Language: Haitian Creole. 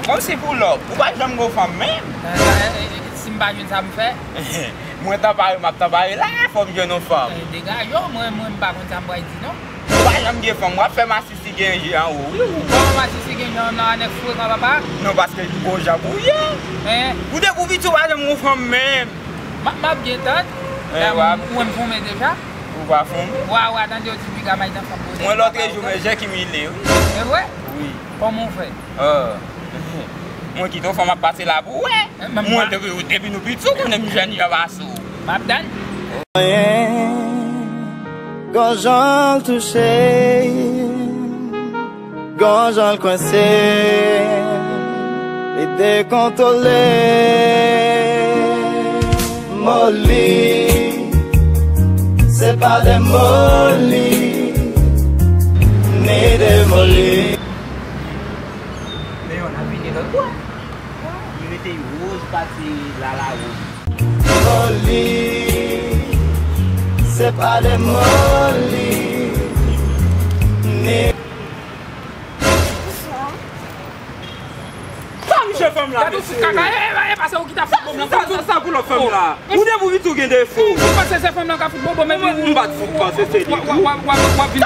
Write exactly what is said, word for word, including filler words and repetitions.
Kòmsi pou lòk, ou pa janm gen fanm menm? Eh, eh, eh, si m pa jwenn sa m fè? Mwen tanpare, m ap tanpare la, fò m jwenn yon fanm. Eh, degaje w, mwen, mwen m pa konn sa m pral di non. Ou pa janm gen fanm, w ap fè masisi gen je anwo wi ou. Kòman masisi gen je anwo a nèg frekan papa? Non, paske gon jan pou ye. Eh. Ou depi w piti ou pa janm gon fanm menm. M ap, m ap gen tan. Eh, w ap. Ou wè m fòme deja? Ou pa fòme? Wa, wa, tande yo ti piga may nan fanm bonè. Mwen lòt jou, men je ki mile wi. E vre? Wi. Kòman w fè? Ah. Mwen kite w fanm ap pase la pou wè. Eh, men mwen mwen depi, depi nou piti, ou konnen m jèn jan pa sou. M ap tann. Gon jan l touche, gon jan l kwense, li dekontwole. Moli, se pa demoli, ni demoli. Leyon, n ap vini lòt bò. Li rete woz pase lala woz. Moli, se pa demoli, ni. Sa misye fanm la, mesye. Gade ou fout kaka. E, e, e, pa se ou ki ta fout bòm nan. Sa, sa, sa pou lòt fanm la. Ou depi ou piti ou gen defo. Ou panse se fanm nan ka fout bòm, men ou pa t fout panse se li. W ap vin.